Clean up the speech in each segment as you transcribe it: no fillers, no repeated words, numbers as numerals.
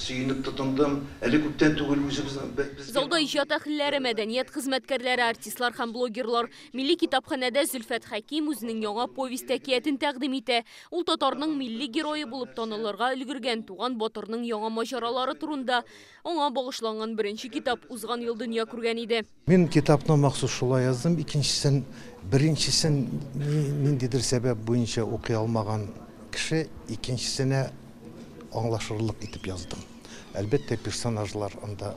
Сөенеп тотындым. Әле күптән түгел үзебезнең безгә. Залда иҗат әһелләре, мәдәният хезмәткәрләре, артистлар һәм блогерлар. Милли китапханәдә Зөлфәт Хәким үзенең яңа повесть-әкиятен тәкъдим итә. Ул татарның милли герое булып танылырга өлгергән Туган батырның яңа маҗаралары турында. Аңа багышланган беренче китап узган ел дөнья күргән иде. Мин китапны махсус шулай яздым. Икенчесен, беренчесен ниндидер сәбәп буенча укый алмаган кеше икенчесенә аңлашырлык итеп яздым. Әлбәттә, персонажлар анда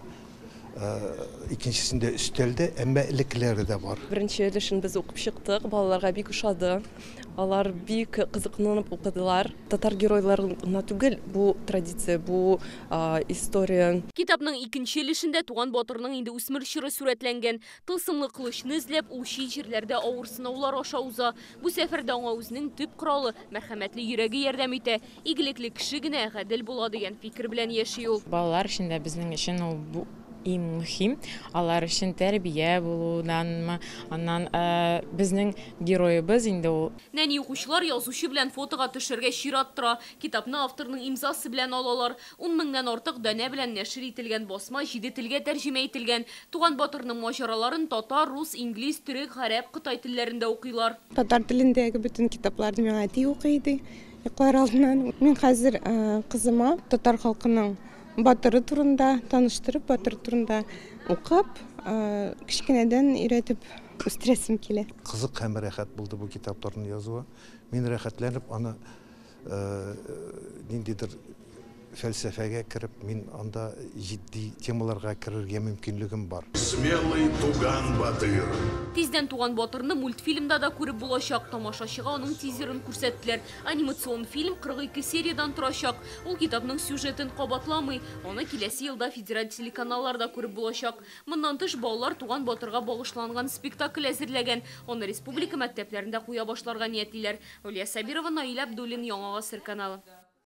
икенчесендә өстәлде, әмма элеккеләре дә бар. Беренче өлешен без укып чыктык, балаларга бик ошады. Алар бик кызыксынып укыдылар. Татар геройлары гына түгел, бу традиция, бу история. Китапның икенче өлешендә Туган батырның инде үсмер чоры сурәтләнгән. Тылсымлы кылычны эзләп, ул чит җирләрдә авыр сынаулар аша уза. Бу сәфәрдә аңа үзенең төп коралы, мәрхәмәтле йөрәге ярдәм итә. Игелекле кеше генә гадел була дигән фикер белән яши ул. Балалар өчен дә, безнең өчен ул бу иң мөһим. Алар өчен тәрбия булуданмы, аннан безнең героебыз инде ул. Нәни укучылар язучы белән фотога төшәргә чират тора. Китапны авторның имзасы белән алалар. Ун меңнән артык данә белән нәшер ителгән басма җиде телгә тәрҗемә ителгән. Туган батырның маҗараларын татар, рус, инглиз, төрек, гарәп, кытай телләрендә укыйлар. Татар телендәге бөтен китапларны миңа әти укый иде йоклар алдыннан. Мин хәзер кызыма татар халкының батыры турында таныштырып, батыр турында укып, кечкенәдән өйрәтеп үстерәсем килә. Кызык һәм рәхәт булды бу китапларны язуы. Мин рәхәтләнеп аны ниндидер фәлсәфәгә кереп, мин анда җитди темаларга керергә мөмкинлегем бар. Смелый Туган Батыр. Тиздән Туган батырны мультфильмда да күреп булачак. Тамашачыга аның тизерын күрсәттеләр. Анимацион фильм 42 сериядән торачак. Ул китапның сюжетын кабатламый. Аны киләсе елда федераль телеканалларда күреп булачак. Моннан тыш, балалар Туган батырга багышланган спектакль әзерләгән. Аны республика мәктәпләрендә куя башларга ниятлиләр. Алия Сабирова, Наилә Абдуллин, Яңа Гасыр каналы.